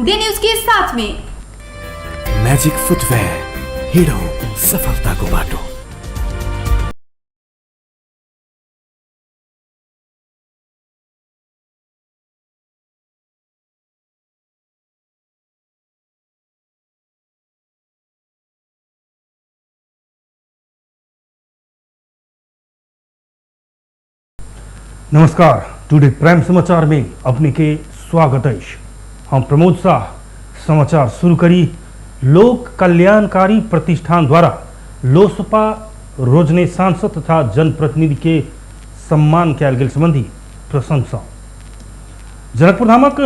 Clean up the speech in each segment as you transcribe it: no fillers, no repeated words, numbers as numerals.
Today news के साथ में। म्याजिक फुटवेयर, हिँडौँ सफलताको बाटो। नमस्कार, टुडे प्राइम समाचार में अपने के स्वागत अछि। हम प्रमोद शाह। समाचार शुरू करी लोक कल्याणकारी प्रतिष्ठान द्वारा लोसपा रोजने सांसद तथा जनप्रतिनिधि के सम्मान कयल गेल संबंधी प्रसंग। जनकपुर धामक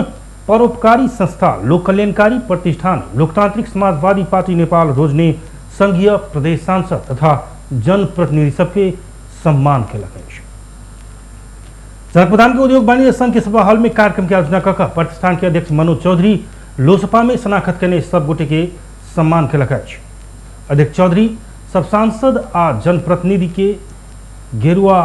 परोपकारी संस्था लोक कल्याणकारी प्रतिष्ठान लोकतांत्रिक समाजवादी पार्टी नेपाल रोजने संघीय प्रदेश सांसद तथा जनप्रतिनिधि सबके सम्मान केलक अछि। जनकपुर धाम के उद्योग वाणिज्य संघ के सभा हॉल में कार्यक्रम के आयोजना कऽ प्रतिष्ठान के अध्यक्ष मनोज चौधरी लोसपा में शनाखत केने सब गोटे के सम्मान केलक अछि। अध्यक्ष चौधरी सब सांसद आ जनप्रतिनिधि के गेरुआ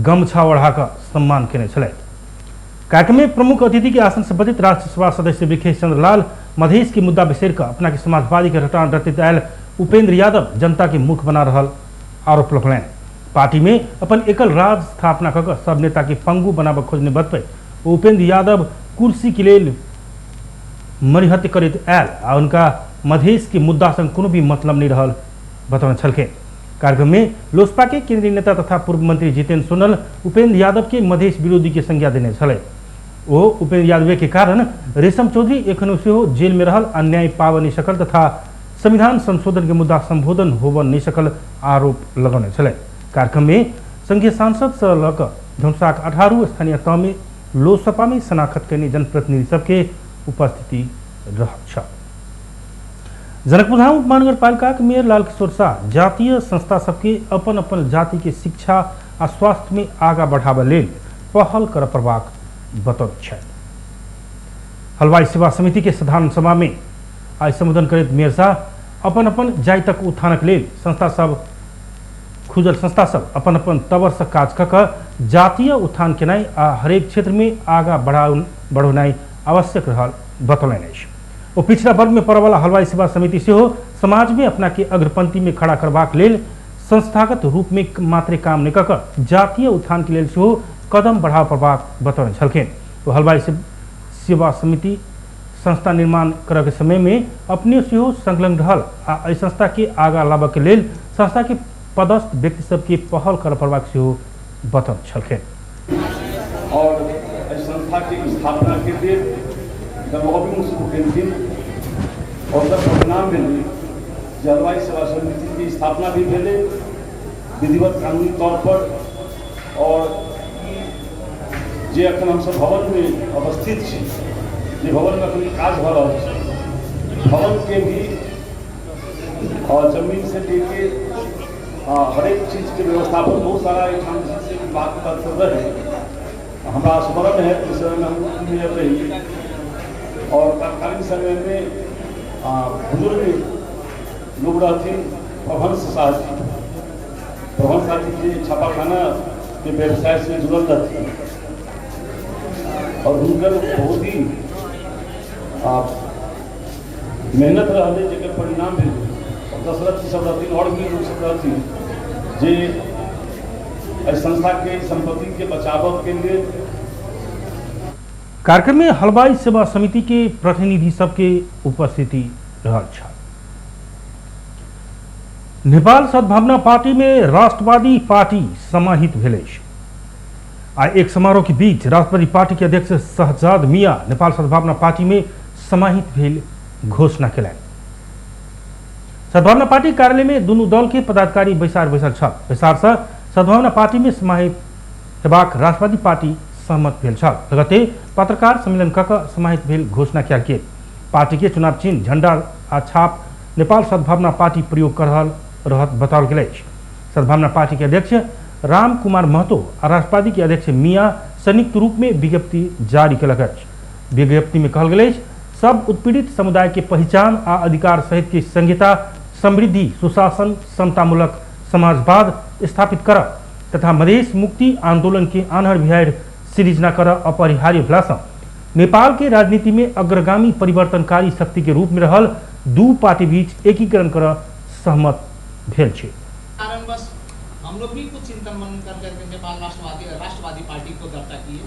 गमछा ओढ़ा कऽ सम्मान केने छलथि। कार्यक्रम में प्रमुख अतिथि के आसन से बजैत राष्ट्रीय सभा सदस्य विखेश चंद्र लाल मधेश के मुद्दा बिसरि कऽ अपना के समाजवादी के रटान रटैत आयल उपेंद्र यादव जनता के मूर्ख बना रहल आरोप लगौलनि। पार्टी में अपन एकल राज स्थापना कऽ कऽ सब नेता के पंगु बनाबऽ खोजने बतबैत उपेंद्र यादव कुर्सी के लेल मरिहत्य करैत आयल आ उनका मधेश के मुद्दा संग कोनो भी मतलब नहीं रहल बतौने छलखिन। कार्यक्रम में लोसपा के केंद्रीय नेता तथा पूर्व मंत्री जितेंद्र सोनल उपेंद्र यादव के मधेश विरोधी के संज्ञा देने छलै। ओ उपेंद्र यादव के कारण रेशम चौधरी एखनो सेहो जेल में रहल अन्याय पाबऽ नहीं सकल तथा संविधान संशोधन के मुद्दा संबोधन होबऽ नहीं सकल आरोप लगौने छलै। कार्यक्रम में संघीय सांसद से लऽ कऽ धनुषाक 18 स्थानीय तह में लोसपा में शनाखत कयने जनप्रतिनिधि सबके उपस्थिति रहल छल। जनकपुर धाम उपमहानगरपालिकाक मेयर लालकिशोर शाह जातीय संस्था सबके अपन अपन जाति के शिक्षा आ स्वास्थ्य में आगा बढ़ाबऽ लेल पहल करऽ पड़बाक बतौने छथि। हलवाई सेवा समिति के साधारण सभा में आइ संबोधन करैत मेयर शाह अपन अपन जातिक उत्थानक लेल संस्था सब खुजल संस्था सब अपन अपन तवर से काज कऽ कऽ जातीय उत्थान केनाइ आ हरेक क्षेत्र में आगा बढ़ौनाइ आवश्यक रहल बतौलनि अछि। ओ पिछड़ा वर्ग में पड़यवला हलवाई सेवा समिति सेहो समाज में अपना के अग्रपंक्ति में खड़ा करबाक लेल संस्थागत रूप में मात्रे काम नहि कऽ कऽ जातीय उत्थान के लेल सेहो कदम बढ़ाबऽ पड़बाक बतौने छलखिन। ओ हलवाई सेवा समिति संस्था निर्माण करऽ के समय में अपने सेहो संलग्न रहल आ एहि संस्था के आगा लाबऽ के लेल संस्था के पदस्थ व्यक्ति सबके पहल करऽ पड़बाक सेहो बतौने छलखिन। और एहि संस्था के स्थापना के लेल लॉबिंग शुरू केलखिन और ओकर परिणाम भेलै जे हलवाई सेवा समिति के स्थापना भी भेलै विधिवत कानूनी तौर पर। और जे अखन हमसब भवन में अवस्थित छी, जे भवन में अखन काज भऽ रहल छै, भवन के भी और जमीन से लेके हरेक चीज के व्यवस्थापन बहुत सारा एहिठाम जे छै से विभाग के तरफ से रहै। हमरा स्मरण है कि समय में हम मेयर रही और तत्कालीन समय में बुजुर्ग लोग रहथिन प्रभंस शाह जी। प्रभंस शाह जी जे छापाखाना के व्यवसाय से जुड़ल रहथिन और हुनकर बहुत ही मेहनत रहलै जकर परिणाम भेलै। और दशरथ जी सब रहथिन और भी लोग सब रहथिन जे एहि संस्था के संपत्ति के बचाबऽ के लिए। कार्यक्रम में हलवाई सेवा समिति के प्रतिनिधि सबके उपस्थिति रहल छल। नेपाल सद्भावना पार्टी में राष्ट्रवादी पार्टी समाहित भेल अछि। आ एक समारोह के बीच राष्ट्रवादी पार्टी के अध्यक्ष शहजाद मियां नेपाल सद्भावना पार्टी में समाहित भेल घोषणा केलनि। सद्भावना पार्टी कार्यालय में दुनू दल के पदाधिकारी बैसार बैसल छल। बैसार से सद्भावना पार्टी में समाहित हेबाक राष्ट्रवादी पार्टी सहमत भेल छल। लगते पत्रकार सम्मेलन कऽ कऽ समाहित भेल घोषणा कयल गेल। पार्टी के चुनाव चिन्ह झंडा आ छाप नेपाल सद्भावना पार्टी प्रयोग कर रहल रहत बताओल गेल अछि। सद्भावना पार्टी के अध्यक्ष राम कुमार महतो आ राष्ट्रवादी के अध्यक्ष मियां संयुक्त रूप में विज्ञप्ति जारी केलक अछि। विज्ञप्ति में कहल गेल अछि, सब उत्पीड़ित समुदाय के पहचान आ अधिकार सहित के संहिता, समृद्धि, सुशासन, समतामूलक समाजवाद स्थापित कर तथा मधेश मुक्ति आंदोलन के आन्हर बिहार सृजना कर अपरिहार्य भेलासँ नेपाल के राजनीति में अग्रगामी परिवर्तनकारी शक्ति के रूप में रहल दू पार्टी बीच एकीकरण कर सहमत भेल छै। कारणवश हम लोग भी कुछ चिंतन मनन कर करके नेपाल राष्ट्रवादी राष्ट्रवादी पार्टी को दर्ता किए।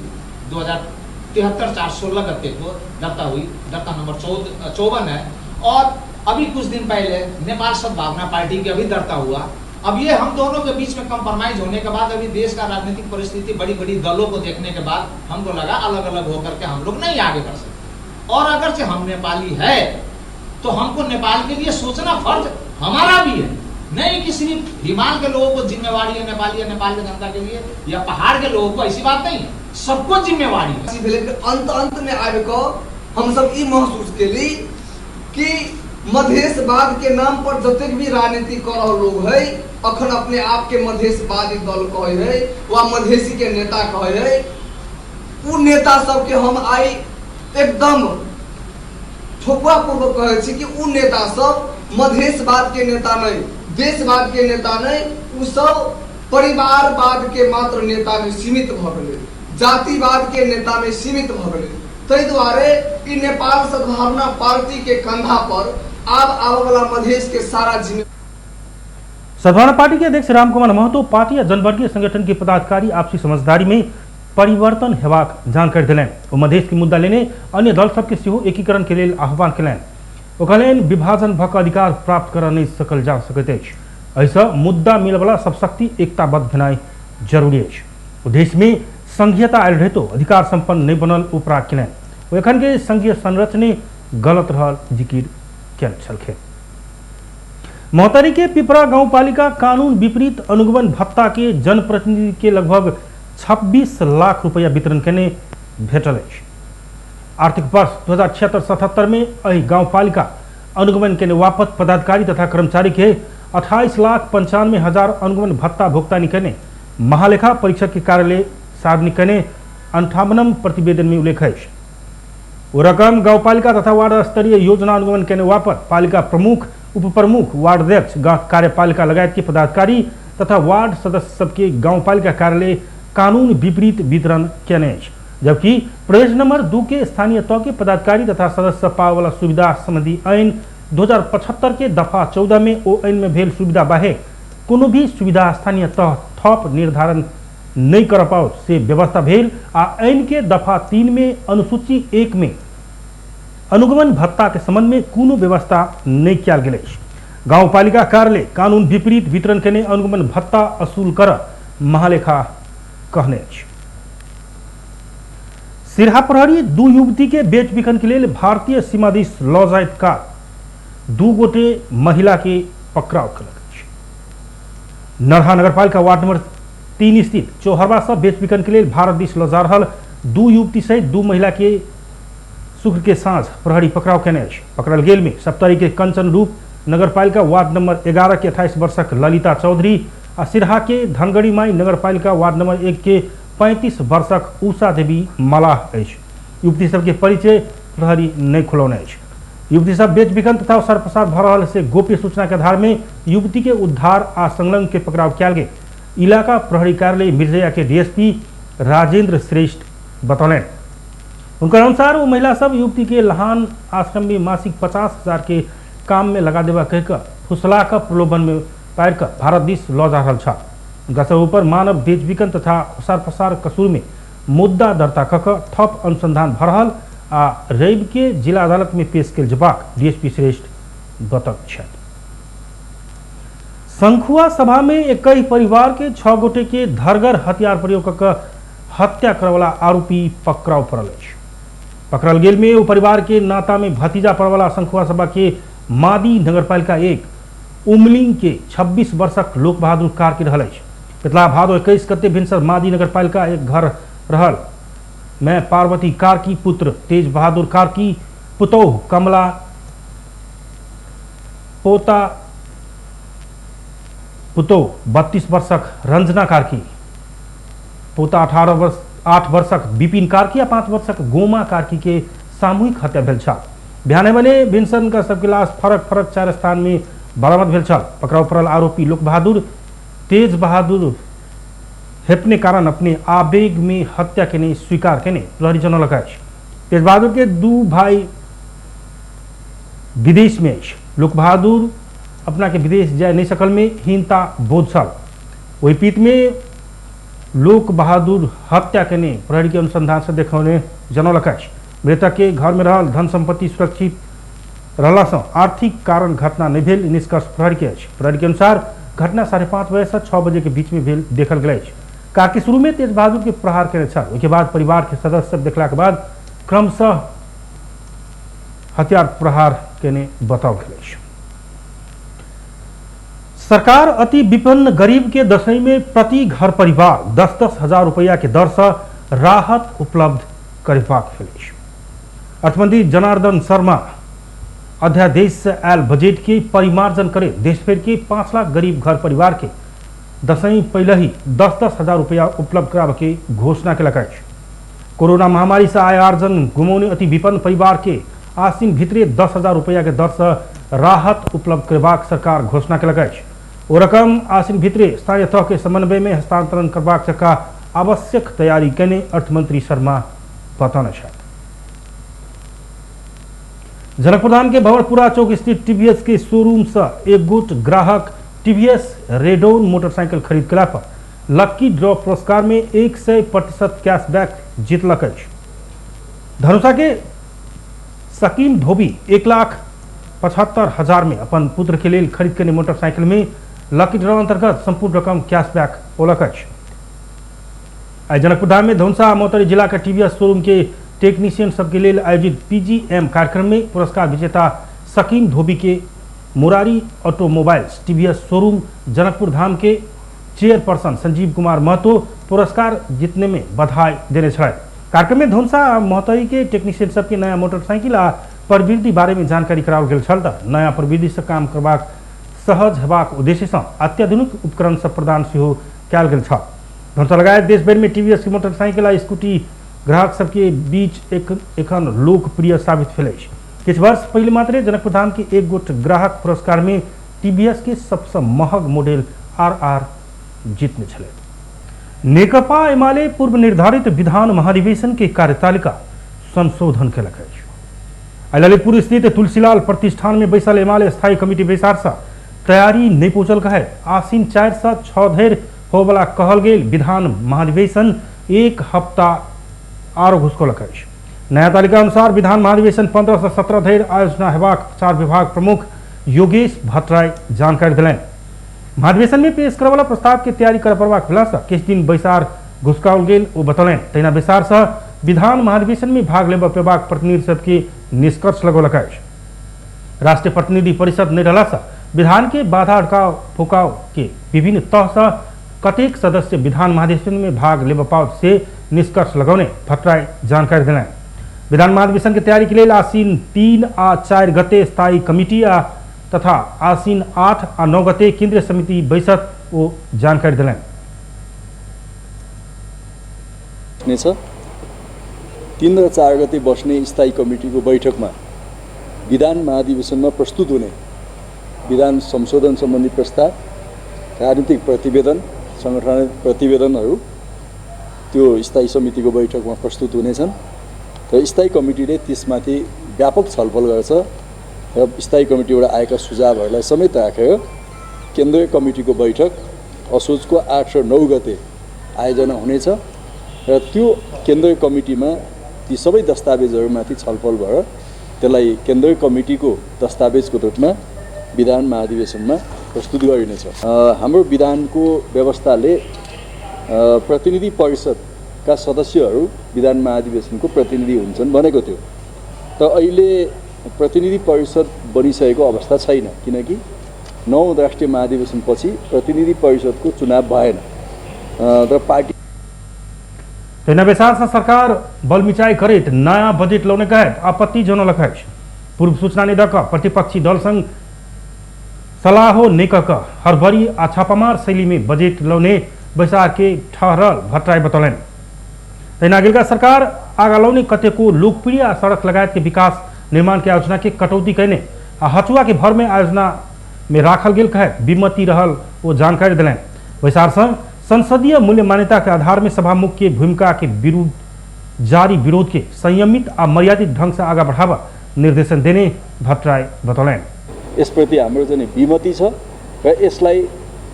2073 4/16 गते को दर्ता हुई, दर्ता नंबर 54 है। और अभी कुछ दिन पहले नेपाल सद्भावना पार्टी की अभी दर्ता हुआ। अब ये हम दोनों के बीच में कंप्रोमाइज होने के बाद अभी देश का राजनीतिक परिस्थिति बड़ी बड़ी दलों को देखने के बाद हमको लगा अलग अलग होकर के हम लोग नहीं आगे बढ़ सकते। और अगर से हम नेपाली है तो हमको नेपाल के लिए सोचना फर्ज हमारा भी है, नहीं कि सिर्फ हिमाल के लोगों को जिम्मेवारी है नेपाली या नेपाल के जनता के लिए या पहाड़ के लोगों को, ऐसी बात नहीं है, सबको जिम्मेवारी है। अंत अंत में आबि कऽ हमसब ई महसूस केली कि मधेशवाद के नाम पर जतेक भी राजनीति कऽ रहल लोग है अखन अपने आप के मधेशवादी दल कहै है वा मधेसी के नेता कहै है, उ नेता सबके हम आइ एकदम ठोकुआ पूर्वक कहै छी कि उ नेता सब मधेशवाद के नेता नहीं, देशवाद के नेता नहीं, उ सब परिवारवाद के मात्र नेता में सीमित भऽ गेलै, जातिवाद के नेता में सीमित भऽ गेलै। ताहि दुआरे ई नेपाल सद्भावना पार्टी के कंधा पर आब आबऽ वाला मधेश के सारा जिम्मेदारी। सद्भावना पार्टी के अध्यक्ष रामकुमार महतो पार्टी आ जनवर्गीय संगठन के पदाधिकारी आपसी समझदारी में परिवर्तन हेबाक जानकारी देलनि। ओ मधेश के मुद्दा लेने अन्य दल सबके सेहो एकीकरण के लेल आह्वान केलनि। ओ कहलनि विभाजन भऽ कऽ अधिकार प्राप्त करऽ नहि सकल जा सकैत अछि, एहिसँ मुद्दा मिलवला सब शक्ति एकताबद्ध भेनाइ जरूरी अछि। ओ देश में संघीयता आयल रहितो अधिकार संपन्न नहि बनल ओ प्राग केलनि। ओ एखन के संघीय संरचने गलत रहल जिकिर केने छलखिन। महोत्तरी के पिपरा गाउँपालिका कानून विपरीत अनुगमन भत्ता के जनप्रतिनिधि के लगभग 26 लाख रुपया वितरण केने भेटल अछि। आर्थिक वर्ष 2076-77 में एहि गाउँपालिका अनुगमन केने वापस पदाधिकारी तथा कर्मचारी के 28,95,000 अनुगमन भत्ता भुगतानी केने महालेखा परीक्षक के कार्यालय सार्वजनिक केने 58 प्रतिवेदन में उल्लेख अछि। ओ रकम गाउँपालिका तथा वार्ड स्तरीय योजना अनुगमन केने वापस पालिका प्रमुख, उपप्रमुख, वार्ड अध्यक्ष, कार्यपालिका लगायत के पदाधिकारी तथा वार्ड सदस्य सबके गाउँपालिका कार्यालय कानून विपरीत वितरण केने अछि। जबकि प्रदेश नंबर 2 के स्थानीय तह के पदाधिकारी तथा सदस्य पावला सुविधा संबंधी ऐन 2075 के दफा 14 में ओ ऐन में भेल सुविधा बाहेक कोनो भी सुविधा स्थानीय तह थप निर्धारण नहीं कर पाओ से व्यवस्था भेल आ ऐन के दफा 3 में अनुसूची 1 में अनुगमन भत्ता के संबंध में कोनो व्यवस्था नहीं कयल गेल अछि। गाउँपालिका कार्यालय कानून विपरीत वितरण केने अनुगमन भत्ता असूल कर महालेखा कहने अछि। सिरहा प्रहरी दू युवती के बेच बिखन के लेल भारतीय सीमा दिस लऽ जाइत काल दू गोटे महिला के पकड़ाव केलक अछि। नरहा नगरपालिका वार्ड नंबर 3 स्थित चौहरवा से बेच बिखन के लेल भारत दिस लऽ जा रहल दू युवती सहित दू महिला के शुक्र के साँझ प्रहरी पकड़ाव केने अछि। पकड़ल गेल में सप्तरी के कंचन रूप नगरपालिका वार्ड नंबर 11 के 28 वर्षक ललिता चौधरी आ सिरहा के धनगढ़ी माई नगरपालिका वार्ड नंबर 1 के 35 वर्षक उषा देवी मलाह अछि। युवती सबके परिचय प्रहरी नहीं खुलौने अछि। युवती सब बेच बिखन तथा ओसार पसार भऽ रहल से गोप्य सूचना के आधार में युवती के उद्धार आ संलग्न के पकड़ाव कयल गेल। इलाका प्रहरी कार्यालय मिर्जया के डीएसपी राजेंद्र श्रेष्ठ बतौलनि। उनकर अनुसार वो महिला सब युवती के लहान आश्रम में मासिक 50,000 के काम में लगा देवा कह कऽ फुसला कऽ प्रलोभन में पारि कऽ भारत दिस लऽ जा रहल छल। हुनका सब ऊपर मानव बेच बिकन तथा ओसार पसार कसूर में मुद्दा दर्ता कऽ कऽ थप अनुसंधान भऽ रहल आ रवि के जिला अदालत में पेश कयल जेबाक डीएसपी श्रेष्ठ बतौने छथि। शंखुआ सभा में एकहि परिवार के 6 गोटे के धरगर हथियार प्रयोग कऽ कऽ हत्या करवला आरोपी पकड़ाव पड़ल अछि। पकड़ल गेल में ओ परिवार के नाता में भतीजा पड़वला शंखुआ सभा के मादी नगरपालिका 1 उमलिंग के 26 वर्षक लोक बहादुर कार्की रहल अछि। पिछला भादो 21 गते भिनसर मादी नगरपालिका 1 घर रहल में पार्वती कार्की पुत्र तेज बहादुर कार्की पुतोह कमला पोता पुतोह 32 वर्षक रंजना कार्की पोता 8 वर्षक विपिन कार्की आ 5 वर्षक गोमा कार्की के सामूहिक हत्या भेल छल। बिहाने बने भिनसर का सबके लाश फरक फरक 4 स्थान में बरामद भेल छल। पकड़ाव पड़ल आरोपी लोक बहादुर तेज बहादुर हेपने कारण अपने आवेग में हत्या केने स्वीकार केने प्रहरी जनौलक अछि। तेजबहादुर के 2 भाई विदेश में अछि। लोकबहादुर अपना के विदेश जाय नहीं सकल में हीनता बोध छल। ओहि पीत में लोक बहादुर हत्या केने प्रहरी के अनुसंधान से देखौने जनौलक अछि। मृतक के घर में रहल धन संपत्ति सुरक्षित रहला सँ आर्थिक कारण घटना नहीं भेल निष्कर्ष प्रहरी के अछि। प्रहरी के अनुसार घटना 5:30 बजे से 6 बजे के बीच में भेल देखल गेल अछि। कार के शुरू में तेज बहादुर के प्रहार केने छल। ओहिके बाद परिवार के सदस्य सब देखला के बाद क्रमशः हथियार प्रहार केने बताओल गेल अछि। सरकार अति विपन्न गरीब के दशैं में प्रति घर परिवार 10-10 हजार रुपया के दर से राहत उपलब्ध करेबाक भेल अछि। अर्थमंत्री जनार्दन शर्मा अध्यादेश से आयल बजट के परिमार्जन करे देशभर के 5 लाख गरीब घर परिवार के दशैं पहले ही 10-10 हजार रुपया उपलब्ध कराबे के घोषणा केलक अछि। कोरोना महामारी से आय आर्जन गुमौने अति विपन्न परिवार के आसिन भितरे 10 हजार रुपया के दर से राहत उपलब्ध करेबाक सरकार घोषणा केलक अछि। ओ रकम आसिन भितरे स्थानीय तह के समन्वय में हस्तांतरण करबाक जकाँ आवश्यक तैयारी केने अर्थमंत्री शर्मा बतौने छथि। जनकपुरधाम के भंवरपुरा चौक स्थित टीवीएस के शोरूम से एक गोट ग्राहक टीवीएस रेडोन मोटरसाइकिल खरीद केला पर लकी ड्रॉ पुरस्कार में 100% कैशबैक जीतलक अछि। धनुषा के सकीम धोबी 1,75,000 में अपन पुत्र के लेल खरीद केने मोटरसाइकिल में लकी ड्रॉ अंतर्गत संपूर्ण रकम कैशबैक पौलक अछि। आइ जनकपुरधाम में धनुषा आ महोत्तरी जिला के टीवीएस शोरूम के टेक्नीशियन सबके लेल आयोजित पीजीएम कार्यक्रम में पुरस्कार विजेता सकीम धोबी के Murari automobiles TVS showroom Janakpur Dham के चेयरपर्सन संजीव कुमार महतो पुरस्कार जीतने में बधाई देने छलथि। कार्यक्रम में धनुषा आ महोत्तरी के टेक्नीशियन सबके नया मोटरसाइकिल आ प्रवृत्ति बारे में जानकारी कराओल गेल छल त नया प्रवृत्ति से काम करबाक सहज हेबाक उद्देश्य सँ अत्याधुनिक उपकरण सब प्रदान सेहो कयल गेल छल। धनुषा लगायत देशभरि में टीवीएस के मोटरसाइकिल आ स्कूटी ग्राहक सबके बीच एखन लोकप्रिय साबित भेल अछि। किछु वर्ष पहिले मात्रे जनकपुरधाम के एक गोट ग्राहक पुरस्कार में टीवीएस के सबसँ महग मॉडल आरआर जीतने छलै। नेकपा एमाले पूर्व निर्धारित विधान महाधिवेशन के कार्यतालिका संशोधन केलक अछि। आइ ललितपुर स्थित तुलसीलाल प्रतिष्ठान में बैसल एमाले स्थायी कमिटी बैसार सँ तैयारी नहीं पहुंचल कहे आसिन 4 से 6 धरि होबला कहल गेल विधान महाधिवेशन एक हफ्ता आरो घुसकौलक अछि। नया तालिका अनुसार विधान महाधिवेशन 15 से 17 धरि आयोजना हेबाक प्रचार विभाग प्रमुख योगेश भट्टराई जानकारी देलनि। महाधिवेशन में पेश करवला प्रस्ताव के तैयारी कर पड़बाक भेला सँ किछु दिन बैसार घुसकाओल गेल ओ बतौलनि। तहिना बैसार सँ विधान महाधिवेशन में भाग लेबऽ पेबाक प्रतिनिधि सबके निष्कर्ष लगौलक अछि। राष्ट्रीय प्रतिनिधि परिषद नहि रहला सँ विधान के बाधा अटकाव फुकाव के विभिन्न तह सँ कतेक सदस्य विधान महाधिवेशन में भाग लेबऽ पाओत से निष्कर्ष लगौने भट्टराई जानकारी देलनि। विधान महाधिवेशन के तैयारी के लेल आसिन 3 आ 4 गते स्थायी कमिटी आ तथा आसिन 8 आ 9 गते केंद्रीय समिति बैसत ओ जानकारी देलनि। 3 र 4 गते बस्ने स्थायी कमिटीको बैठकमा विधान महाधिवेशनमा प्रस्तुत हुने विधान संशोधन सम्बन्धी प्रस्ताव, राजनीतिक प्रतिवेदन, संगठनात्मक प्रतिवेदनहरू त्यो स्थायी समितिको बैठकमा प्रस्तुत हुनेछन् र स्थायी कमिटीले त्यसमाथि व्यापक छलफल गर्छ र स्थायी कमिटीबाट आएका सुझावहरूलाई समेत राखेर केन्द्रीय कमिटीको बैठक असोजको 8 र 9 गते आयोजना हुनेछ र त्यो केन्द्रीय कमिटीमा ती सबै दस्तावेजहरूमाथि छलफल भएर त्यसलाई केन्द्रीय कमिटीको दस्तावेजको रूपमा विधान महाधिवेशनमा प्रस्तुत गरिनेछ। हाम्रो विधानको व्यवस्थाले प्रतिनिधि परिषदका सदस्यहरू विधान महाधिवेशनको प्रतिनिधि हुन्छन् भनेको थियो, तर अहिले प्रतिनिधि परिषद बनिसकेको अवस्था छैन, किनकि 9 राष्ट्रिय महाधिवेशनपछि प्रतिनिधि परिषदको चुनाव भएन र पार्टी तहिना बैसार सँ सरकार बलमिचाई करैत नयाँ बजेट लौने कहैत आपत्ति जनौलक अछि। पूर्व सूचना नहि दऽ कऽ प्रतिपक्षी दल संग सलाहो नहि कऽ कऽ हड़बड़ी आ छापामार शैली में बजेट लौने बैसार के ठहरल भट्टराई बतौलनि। तहिना अगिलका सरकार आगा लौने कतेको लोकप्रिय आ सड़क लगायत के विकास निर्माण के आयोजना के कटौती कयने आ हचुआ के भर में आयोजना में राखल गेल कहैत विमति रहल ओ जानकारी देलनि। बैसार सँ संसदीय मूल्य मान्यता के आधार में सभामुख के भूमिका के विरुद्ध जारी विरोध के संयमित आ मर्यादित ढंग से आगा बढ़ावा निर्देशन देने भट्टराई बतौलनि। यसप्रति हाम्रो चाहिँ विमति छ र यसलाई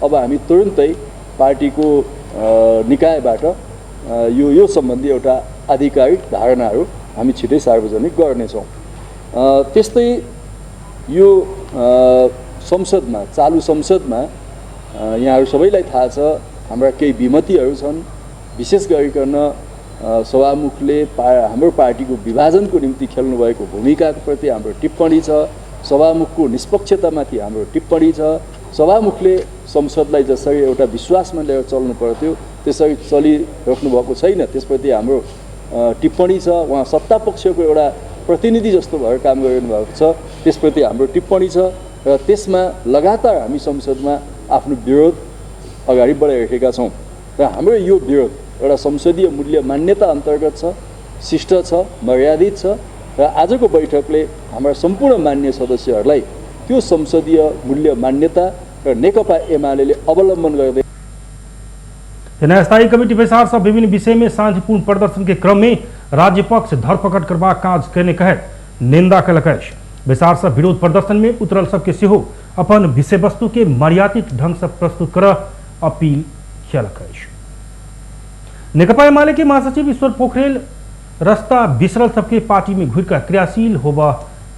अब हामी तुरुन्तै पार्टीको निकायबाट यो सम्बन्धी एउटा आधिकारिक धारणाहरू हामी छिटै सार्वजनिक गर्नेछौँ। त्यस्तै यो संसदमा, चालु संसदमा यहाँहरू सबैलाई थाहा छ हाम्रा केही विमतिहरू छन्। विशेष गरिकन सभामुखले हाम्रो पार्टीको विभाजनको निम्ति खेल्नुभएको भूमिकाप्रति हाम्रो टिप्पणी छ, सभामुखको निष्पक्षतामाथि हाम्रो टिप्पणी छ। सभामुखले संसदलाई जसरी एउटा विश्वासमा लिएर चल्नु पर्थ्यो त्यसरी चलिराख्नु भएको छैन, त्यसप्रति हाम्रो टिप्पणी छ। उहाँ सत्ता पक्षको एउटा प्रतिनिधि जस्तो भएर काम गरिरहनु भएको छ, त्यसप्रति हाम्रो टिप्पणी छ र त्यसमा लगातार हामी संसदमा आफ्नो विरोध अगाडि बढाइराखेका छौँ र हाम्रो यो विरोध एउटा संसदीय मूल्य मान्यता अन्तर्गत छ, शिष्ट छ, मर्यादित छ र आजको बैठकले हाम्रा सम्पूर्ण मान्य सदस्यहरूलाई त्यो संसदीय मूल्य मान्यता र नेकपा एमाले अवलम्बन गर्दै स्थायी कमिटी बैसार से विभिन्न विषय में शांतिपूर्ण प्रदर्शन के क्रम में राज्य पक्ष धरपकड़ करबाक काज केने कहैत निंदा केलक अछि। बैसार से विरोध प्रदर्शन में उतरल सबके सेहो अपन विषय वस्तु के मर्यादित ढंग से प्रस्तुत कर अपील केलक अछि। नेकपा एमाले के महासचिव ईश्वर पोखरेल रास्ता बिसरल सबके पार्टी में घुरिकर क्रियाशील होबा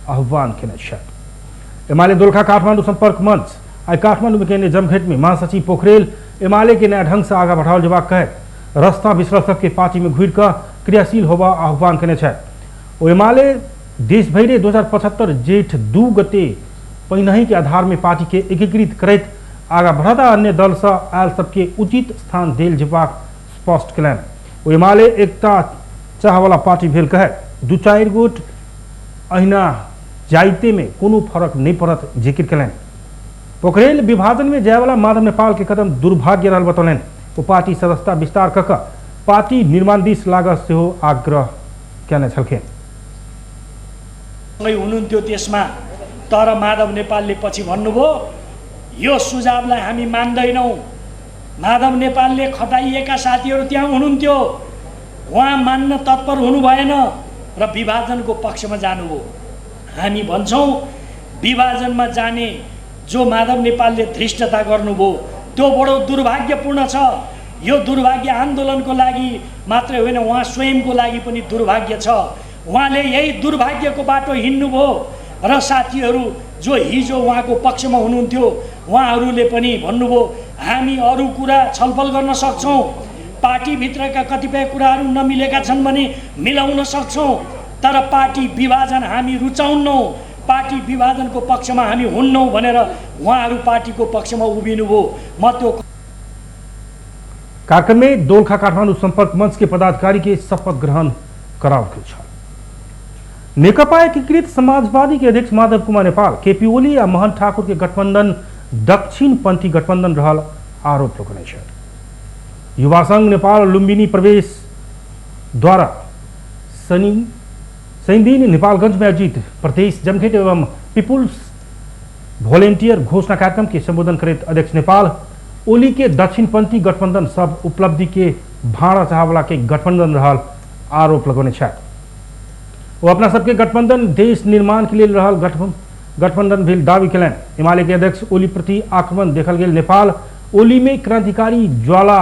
आह्वान केने छथि। एमाले दोलखा काठमाडौँ संपर्क मंच आइ काठमाडौँ में केने जमघट में महासचिव पोखरेल एमाले के नया ढंग से आगा बढ़ाओल जेबाक कहैत रास्ता बिसरल सबके पार्टी में घुरिकर क्रियाशील होबा आह्वान केने छथि। ओ एमाले देशभरि 2075 जेठ 2 गते पहिनहि के आधार में पार्टी के एकीकृत करैत आगा बढ़ता अन्य दल से आयल सबके उचित स्थान देल जेबाक स्पष्ट केलनि। ओ एमाले एकता चाहवाला पार्टी भेल कहैत 2-4 गोट अहिना जाइते में कोनो फरक नहीं पड़त जिक्र केलनि। पोखरेल विभाजन में जायवाला माधव नेपाल के कदम दुर्भाग्य रहल बतौलनि। ओ पार्टी सदस्यता विस्तार कऽ कऽ पार्टी निर्माण दिस लागऽ सेहो आग्रह केने छलखिन। हुनुहुन्थ्यो त्यसमा, तर माधव नेपालले पछि भन्नुभयो यो सुझावलाई हामी मान्दैनौँ। माधव नेपालले खटाइएका साथीहरू त्यहाँ हुनुहुन्थ्यो, उहाँ मान्न तत्पर हुनु भएन र विभाजनको पक्षमा जानुभयो। हामी भन्छौँ विभाजनमा जाने जो माधव नेपालले धृष्टता गर्नुभयो त्यो बडो दुर्भाग्यपूर्ण छ। यो दुर्भाग्य आन्दोलनको लागि मात्रै होइन, उहाँ स्वयंको लागि पनि दुर्भाग्य छ। उहाँले यही दुर्भाग्यको बाटो हिँड्नुभयो र साथीहरू जो हिजो उहाँको पक्षमा हुनुहुन्थ्यो उहाँहरूले पनि भन्नुभयो हामी अरू कुरा छलफल गर्न सक्छौँ, पार्टीभित्रका कतिपय कुराहरू नमिलेका छन् भने मिलाउन सक्छौँ, तर पार्टी विभाजन हामी रुचाउन्नौँ, पार्टी विभाजनको पक्षमा हामी हुन्नौँ भनेर उहाँहरू पार्टीको पक्षमा उभिनुभयो। म त्यो कार्यक्रम में दोलखा काठमाडौँ संपर्क मंच के पदाधिकारी के शपथ ग्रहण कराओल गेल। नेकपा एकीकृत समाजवादी के अध्यक्ष माधव कुमार नेपाल केपी ओली आ मोहन ठाकुर के गठबंधन दक्षिणपंथी गठबंधन रहल आरोप लगौने छथि। युवा संघ नेपाल लुम्बिनी प्रवेश द्वारा शनिदिन नेपालगंज में आयोजित प्रदेश जमघेट एवं पीपुल्स वॉलेंटियर घोषणा कार्यक्रम के संबोधन करैत अध्यक्ष नेपाल ओली के दक्षिणपंथी गठबंधन सब उपलब्धि के भाड़ा चाहवाला के गठबंधन रहल आरोप लगौने छथि। वो अपना सबके गठबंधन देश निर्माण के लिए रहल गठबंधन भेल दावी केलनि। एमाले के अध्यक्ष ओली प्रति आक्रमण देखल गेल नेपाल ओली में क्रांतिकारी ज्वाला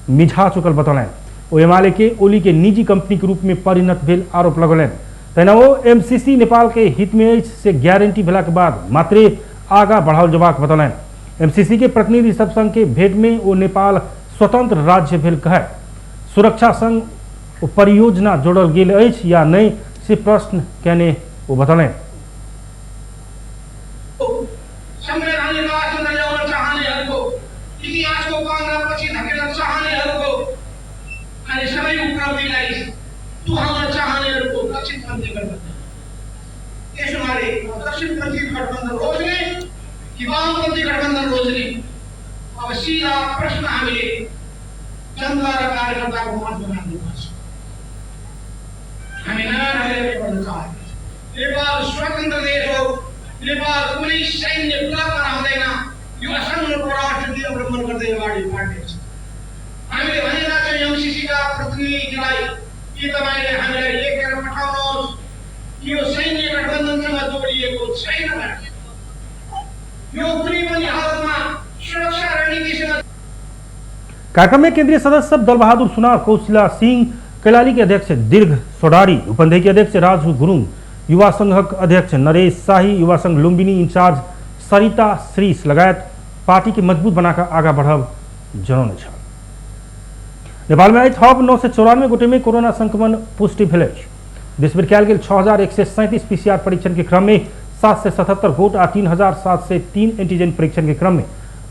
मिझा चुकल बतौलनि। ओ एमाले के ओली के निजी कंपनी के रूप में परिणत भेल आरोप लगौलनि। तहिना ओ एमसीसी नेपाल के हित में अछि से गारंटी भेला के बाद मात्रे आगा बढ़ाओल जेबाक बतौलनि। एमसीसी के प्रतिनिधि सब संग के भेंट में ओ नेपाल स्वतंत्र राज्य भेल कहैत सुरक्षा संग ओ परियोजना जोड़ल गेल अछि या नहीं से प्रश्न केने ओ बतौलनि। संवैधानिक राजतन्त्र ल्याउन चाहनेहरूको, इतिहासको पाङ्ग्रा पछि धकेल्न चाहनेहरूको अनि सबै उपलब्धिलाई तुहाउन चाहनेहरूको दक्षिणपन्थी गठबन्धन। त्यसो हुनाले दक्षिणपन्थी गठबन्धन रोज्ने कि वामपन्थी गठबन्धन रोज्ने, अब सिधा प्रश्न हामीले जनता र कार्यकर्ताको माझमा राख्नुपर्छ। हामी नयाँ ढङ्गले गर्न चाहन्छौँ। नेपाल स्वतन्त्र देश हो, नेपाल कुनै सैन्य क्लबमा रहँदैन। यो असङ्ग परराष्ट्र नीति अवलम्बन गर्दै अगाडि बढ्नेछ। हामीले भनेका छौँ एमसिसीका प्रतिनिधिलाई कि तपाईँले हामीलाई लेखेर पठाउनुहोस् कि यो सैन्य गठबन्धनसँग जोडिएको छैन। यो कुनै पनि हालतमा सुरक्षा रणनीतिसँग। कार्यक्रम में केंद्रीय सदस्य सब दलबहादुर सुनार, कौशिला सिंह, कैलाली के अध्यक्ष दीर्घ सोडारी, उपंधे के अध्यक्ष राजू गुरुङ, युवा संघक अध्यक्ष नरेश शाही, युवा संघ लुम्बिनी इंचार्ज सरिता श्रीष लगायत पार्टी के मजबूत बनाकर आगा बढ़ब जनौने छल। नेपाल में आई थप 994 गोटे में कोरोना संक्रमण पुष्टि भेल अछि। देशभरि कयल गेल 6137 पीसीआर परीक्षण के क्रम में 777 गोट आ 3703 एंटीजन परीक्षण के क्रम में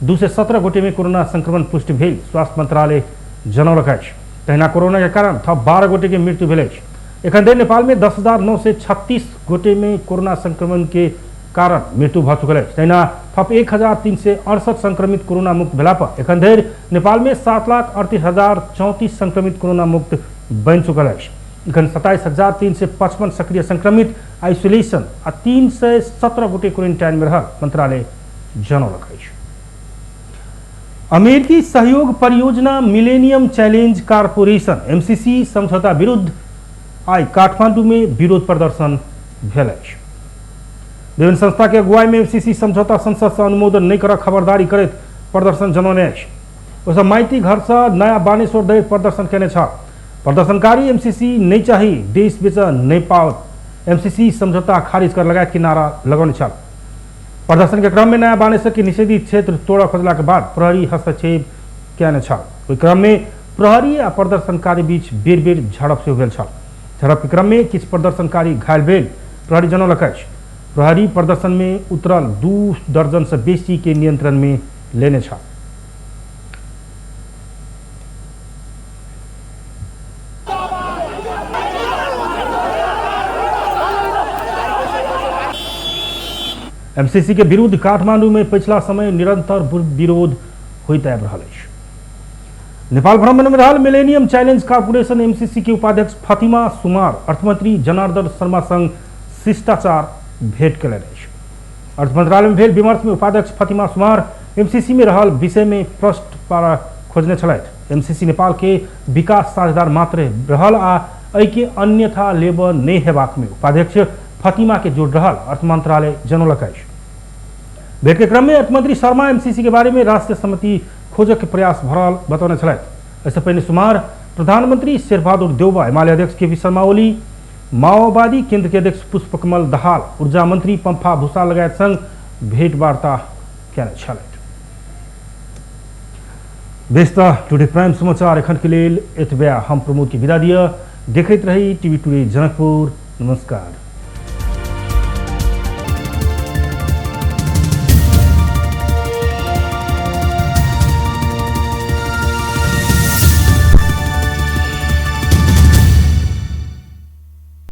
217 गोटे में कोरोना संक्रमण पुष्टि भेल स्वास्थ्य मंत्रालय जनौलक अछि। तहिना कोरोना के कारण थप 12 गोटे के मृत्यु भेल अछि। एखन धरि नेपाल में 10,936 गोटे में कोरोना संक्रमण के कारण मृत्यु भऽ चुकल अछि। तहिना थप 1368 संक्रमित कोरोना मुक्त भेला पर एखन धरि नेपाल में 7,38,034 संक्रमित कोरोना मुक्त बनि चुकल अछि। एखन 27,355 सक्रिय संक्रमित आइसोलेशन आ 317 गोटे क्वारेंटाइन में रहल मंत्रालय जनौलक अछि। अमेरिकी सहयोग परियोजना मिलेनियम चैलेंज कॉरपोरेशन एमसीसी समझौता विरुद्ध आई काठमांडू में विरोध प्रदर्शन भेल अछि। विभिन्न संस्था के अगुवाई में एमसीसी समझौता संसद से अनुमोदन नहीं कर खबरदारी करैत प्रदर्शन जनौने अछि। ओसब माइती घर से नया बानेश्वर धरि प्रदर्शन केने छल। प्रदर्शनकारी एमसीसी नहीं चाही, देश बेच नहीं पाओत, एमसीसी समझौता खारिज कर लगायत के नारा लगौने छल। प्रदर्शन के क्रम में नया बानेश्वर के निषेधित क्षेत्र तोड़ खोजला के बाद प्रहरी हस्तक्षेप केने छल। ओहि क्रम में प्रहरी आ प्रदर्शनकारी बीच बेर बेर झड़प सेहो भेल छल। झड़प के क्रम में किछु प्रदर्शनकारी घायल भेल प्रहरी जनौलक अछि। प्रहरी प्रदर्शन में उतरल 2 दर्जन से बेसी के नियंत्रण में लेने छल। एमसीसी के विरुद्ध काठमांडू में पिछला समय निरंतर विरोध होइत आबि रहल अछि। नेपाल भ्रमण में रहल मिलेनियम चैलेंज कॉरपोरेशन एमसीसी के उपाध्यक्ष फातिमा सुमार अर्थमंत्री जनार्दन शर्मा संग शिष्टाचार भेंट कयलनि अछि। अर्थ मंत्रालय में भेल विमर्श में उपाध्यक्ष फातिमा सुमार एमसीसी में रहल विषय में प्रश्न पारा खोजने छलथि। एमसीसी नेपाल के विकास साझेदार मात्र रहल आ एहि के अन्यथा लेब नहि हेबाक में उपाध्यक्ष फातिमा के जोड़ रहल अर्थ मंत्रालय जनौलक अछि। भेंट के क्रम में अर्थमंत्री शर्मा एमसीसी के बारे में राष्ट्रीय सहमति खोजक के प्रयास भरल बतौने छलथि। एहिसँ पहिने सुमार प्रधानमंत्री शेरबहादुर देउवा, एमाले अध्यक्ष केपी शर्मा ओली, माओवादी केंद्र के अध्यक्ष पुष्पकमल दहाल, ऊर्जा मंत्री पंफा भूषाल लगायत संग भेंटवार्ता केने छलथि। बेस त टुडे प्राइम समाचार एखन के लेल एतबे। हम प्रमोद के विदा दिअ। देखैत रही टीवी टुडे जनकपुर। नमस्कार।